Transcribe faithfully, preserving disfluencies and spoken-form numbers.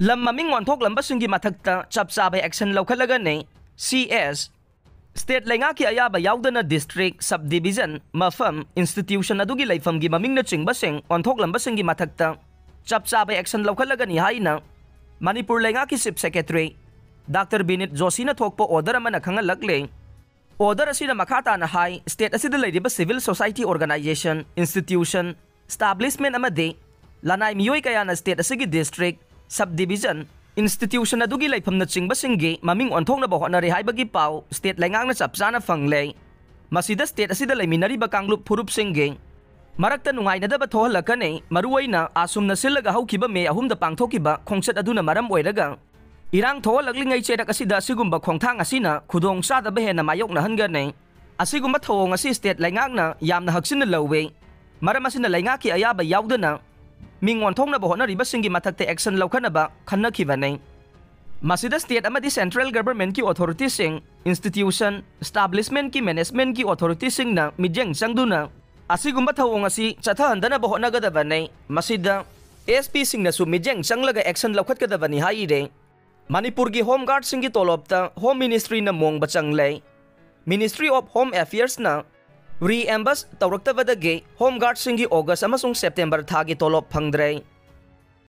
ꯂꯝ ꯃꯃꯤꯡ ꯑꯣꯟꯊꯣꯛꯂꯝꯕꯁꯤꯡꯒꯤ ꯃꯊꯛꯇ ꯆꯞ ꯆꯥꯕ action ꯂꯧꯈꯠꯂꯒꯅꯤ꯫ ꯁꯤ ꯑꯦꯁ, state ꯂꯩꯉꯥꯛꯀꯤ ꯑꯌꯥꯕ ꯌꯥꯎꯗꯅ district, subdivision, ꯃꯐꯝ, institution ꯑꯗꯨꯒꯤ ꯂꯩꯐꯝꯒꯤ ꯃꯃꯤꯡꯅꯆꯤꯡꯕꯁꯤꯡ ꯑꯣꯟꯊꯣꯛꯂꯝꯕꯁꯤꯡꯒꯤ ꯃꯊꯛꯇ ꯆꯞ ꯆꯥꯕ action ꯂꯧꯈꯠꯂꯒꯅꯤ ꯍꯥꯏꯅ ꯃꯅꯤꯄꯨꯔ ꯂꯩꯉꯥꯛꯀꯤ Chief Secretary ꯗꯥꯛꯇꯔ ꯕꯤꯅꯤꯠ ꯖꯣꯁꯤꯅ ꯊꯣꯛꯄ order ꯑꯃꯅ ꯈꯪꯍꯜꯂꯛꯂꯦ꯫ Order ꯑꯁꯤꯅ ꯃꯈꯥ ꯇꯥꯅ ꯍꯥꯏ, state ꯑꯁꯤꯗ ꯂꯩꯔꯤꯕ civil society organization, institution, establishment ꯑꯃꯗꯤ ꯂꯅꯥꯏ ꯃꯤꯑꯣꯏ ꯀꯌꯥꯅ state ꯑꯁꯤꯒꯤ district, subdivision, institution ꯑꯗꯨꯒꯤ ꯂꯩꯐꯝꯅꯆꯤꯡꯕꯁꯤꯡꯒꯤ ꯃꯃꯤꯡ ꯑꯣꯟꯊꯣꯛꯅꯕ ꯍꯣꯠꯅꯔꯤ ꯍꯥꯏꯕꯒꯤ ꯄꯥꯎ state ꯂꯩꯉꯥꯛꯅ ꯆꯞ ꯆꯥꯅ ꯐꯪꯂꯦ꯫ ꯃꯁꯤꯗ state ꯑꯁꯤꯗ ꯂꯩꯃꯤꯟꯅꯔꯤꯕ ꯀꯥꯡꯂꯨꯞ ꯐꯨꯔꯨꯞꯁꯤꯡꯒꯤ ꯃꯔꯛꯇ ꯅꯨꯡꯉꯥꯏꯅꯗꯕ ꯊꯣꯛꯍꯜꯂꯛꯀꯅꯤ꯫ ꯃꯔꯨꯑꯣꯏꯅ ꯑꯁꯨꯝꯅ ꯁꯤꯜꯂꯒ ꯍꯧꯈꯤꯕ ꯃꯦ ꯑꯍꯨꯝꯗ ꯄꯥꯡꯊꯣꯛꯈꯤꯕ ꯈꯣꯡꯆꯠ ꯑꯗꯨꯅ ꯃꯔꯝ ꯑꯣꯏꯔꯒ ꯏꯔꯥꯡ ꯊꯣꯛꯍꯜꯂꯛꯂꯤꯉꯩ ꯆꯩꯔꯛ ꯑꯁꯤꯗ ꯑꯁꯤꯒꯨꯝꯕ ꯈꯣꯡꯊꯥꯡ ꯑꯁꯤꯅ ꯈꯨꯗꯣꯡꯆꯥꯗꯕ ꯍꯦꯟꯅ ꯃꯥꯌꯣꯛꯅꯍꯟꯒꯅꯤ꯫ ꯑꯁꯤꯒꯨꯝꯕ ꯊꯧꯑꯣꯡ ꯑꯁꯤ state ꯂꯩꯉꯥꯛꯅ ꯌꯥꯝꯅ ꯍꯛꯆꯤꯟꯅ ꯂꯧꯏ꯫ ꯃꯔꯝ ꯑꯁꯤꯅ ꯂꯩꯉꯥꯛꯀꯤ ꯑꯌꯥꯕ ꯌꯥꯎꯗꯅ ꯃꯤꯡ ꯑꯣꯟꯊꯣꯛꯅꯕ ꯍꯣꯠꯅꯔꯤꯕꯁꯤꯡꯒꯤ ꯃꯊꯛꯇ action ꯂꯧꯈꯠꯅꯕ ꯈꯟꯅꯈꯤꯕꯅꯤ꯫ ꯃꯁꯤꯗ state ꯑꯃꯗꯤ central governmentꯀꯤ authorityꯁꯤꯡ, institution, establishmentꯀꯤ managementꯀꯤ authorityꯁꯤꯡꯅ ꯃꯤꯠꯌꯦꯡ ꯆꯪꯗꯨꯅ ꯑꯁꯤꯒꯨꯝꯕ ꯊꯧꯑꯣꯡ ꯑꯁꯤ ꯆꯠꯊꯍꯟꯗꯅꯕ ꯍꯣꯠꯅꯒꯗꯕꯅꯤ꯫ ꯃꯁꯤꯗ S Pꯁꯤꯡꯅꯁꯨ ꯃꯤꯠꯌꯦꯡ ꯆꯪꯂꯒ action ꯂꯧꯈꯠꯀꯗꯕꯅꯤ ꯍꯥꯏꯔꯦ꯫ ꯃꯅꯤꯄꯨꯔꯒꯤ Home Guardꯁꯤꯡꯒꯤ ꯇꯣꯂꯣꯞꯇ Home Ministryꯅ ꯃꯣꯡꯕ ꯆꯪꯂꯦ꯫ Ministry of Home Affairsꯅ reimburse ꯇꯧꯔꯛꯇꯕꯗꯒꯤ Home Guardꯁꯤꯡꯒꯤ August ꯑꯃꯁꯨꯡ September ꯊꯥꯒꯤ ꯇꯣꯂꯣꯞ ꯐꯪꯗ꯭ꯔꯦ꯫